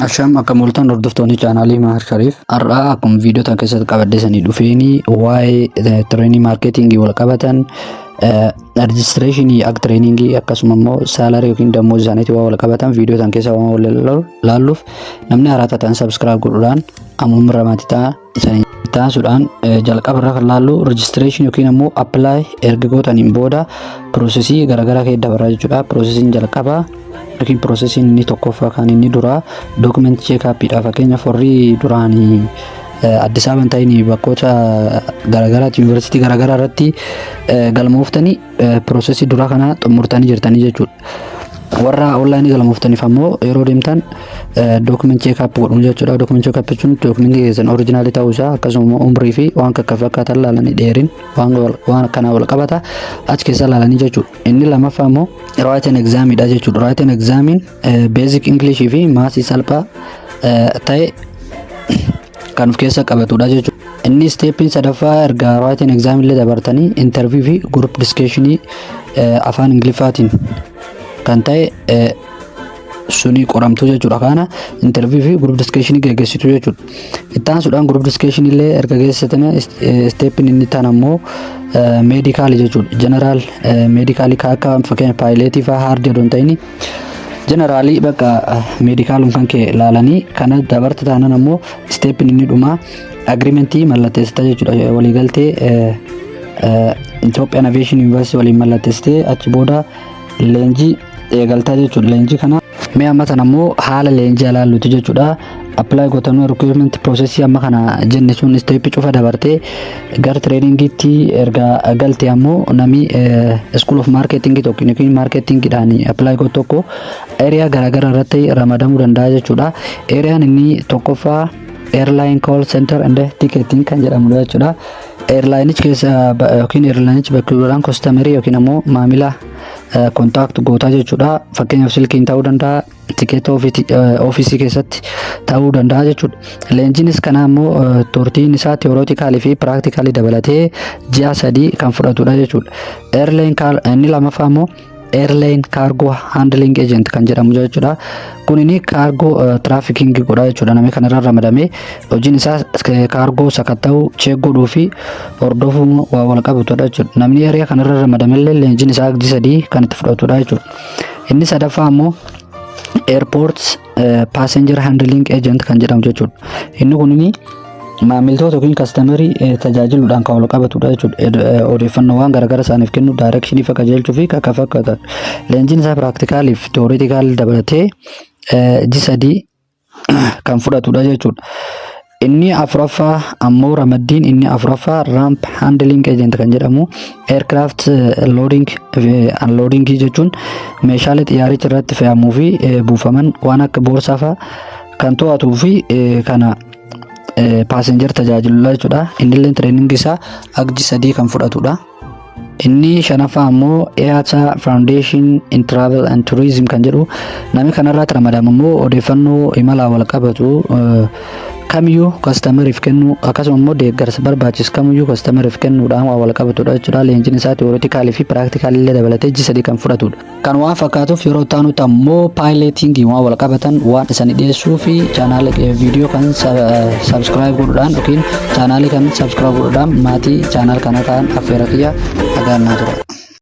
Asham, akkam ooltan, hordoftoonni chaanaalii Mahar Shariif? Har'aa akkuma viidiyoo tan keessatti qabaddeessanii dhufeeni waa'ee trainingii marketingii wal qabatan, registrationii akka trainingii, akkasuma immoo salary yookiin dammoo isaaniitii waa wal qabatan viidiyoo tan keessa waan wal laalluuf, namni haaraa taatan subscribe godhuudhaan ammuma maatii ta'a isaanii taasisuudhaan, jalqaba irra kan laallu registration yookiin ammoo apply erga gootaniin booda processii garaagaraa keessa dabarraa jechuudha. Processiin jalqabaa yookiin processiin inni tokkoffaa kan inni duraa document checkupiidha. Fakkeenyaaf, warri duraanii Addis Ababa hin ta'in bakkoota garaagaraatti yuunivarsiitii garaagaraa irratti galmooftanii processii duraa kana xumurtanii jirtanii jechuudha. Warra onlineii galmooftaniif ammoo yeroo deemtan document checkup godhuun jechuudha. Document checkup jechuun documentii keessan originalii ta'uu isaa, akkasuma immoo umrii fi waan kakka fakkaatan laalanii, dheerin waan kana wal qabata achi keessa laalanii jechuudha. Inni lammaffaa immoo written examidha jechuudha. Written examiin basic Englishii fi mathsii salphaa ta'e kan of keessa qabatudha jechuudha. Inni stepiin sadaffaa, erga written exam illee dabartanii, interview fi group discussionii afaan Ingiliffaatiin kan ta'e suni qoramtuu jechuudha. Kana interview fi group discussionii geggeessitu jechuudha. Itti aansuudhaan group discussionii illee erga geessitanii, stepiin inni tan ammoo medicalii jechuudha. General medicalii akka fakkeenya pilotii fa'aa hardii odoo hin ta'in, generalii bakka medicalum kan kee ilaalanii kana dabarta taanan ammoo stepiin inni dhumaa agreementii mallatteessita jechuudha. Waliigaltee Ethiopian Aviation University waliin mallatteessitee achi booda leenjii eegaltaa jechuudha. Leenjii kana mee amma tan ammoo haala leenjii ilaalluti jechuudha. Apply gootanuu, recruitment processii amma kana jenne sun stepii cufa dabartee gara trainingiitti erga galte ammoo, nami school of marketing tokko yookiin marketingiidhaan apply gootu tokko area garaagaraa irratti ramadamuu danda'a jechuudha. Areaan inni tokkoffaa airline call center and ticketing kan jedhamudha jechuudha. Airlineichi keessa yookiin airlineichi bakka bu'uudhaan customerii yookiin ammoo maamila contact gootaa jechuudha. Fakkeenyaaf, silkiin ta'uu danda'a, tikeeta officeii keessatti ta'uu danda'a jechuudha. Leenjiinis kana ammoo turtiin isaa theoreticalii fi practicalii dabalatee ji'a 3 kan fudhatudha jechuudha. Airline inni lammaffaa immoo airline cargo handling agent kan jedhamu jechuudha. Kun inni cargo tracking godha jechuudha. Namni kanarra ramadamee hojiin isaa cargo sakatta'uu, check godhuu fi hordofuu waa wal qabatudha jechuudha. Namni area kanarra ramadame illee leenjiin isaa ji'a 3 kan itti fudhatudha jechuudha. Inni sadaffaa ammoo airport passenger handling agent kan jedhamu jechuudha. Inni kun inni maamiltoota yookiin customerii tajaajiluudhaan kan wal qabatudha jechuudha. Odeeffannoowwan garaagaraa isaaniif kennu, directionii fi qajeelchuu fi kan fakkaatan. Leenjiin isaa practicalii fi theoretical dabalatee ji'a 3 kan fudhatudha jechuudha. Inni afuraffaa ammoo, ramaddiin inni afuraffaa ramp handling agent kan jedhamu, aircraft loading unloading jechuun meeshaalee xiyyaaricha irratti fe'amuu fi buufaman waan akka boorsaa fa'aa kan to'atuu fi kana passenger tajaajiludha jechuudha. Inni illee trainingii isaa ji'a 3 kan fudhatudha. Inni shanaffaa ammoo IATA Foundation in Travel and Tourism kan jedhu, namni kanarratti ramadamu immoo odeeffannoo imalaa wal qabatu kamiyyuu customeriif kennu, akkasuma immoo deeggarsa barbaachisu kamiyyuu customeriif kennuudhaan waa wal qabatudha jechuudha. Leenjiin isaa theoreticalii fi practicalii illee dabalatee ji'a 3 kan fudhatudha. Kan waan fakkaatuuf, yeroo taanutti ammoo pilotingii waan wal qabatan waan isanii dhiyeessuu fi chaanaala viidiyoo kan subscribe godhuudhaan yookiin chaanaalii kan subscribe godhuudhaan maatii channel kana ta'an affeera kiyya. Dhagaannaa tura.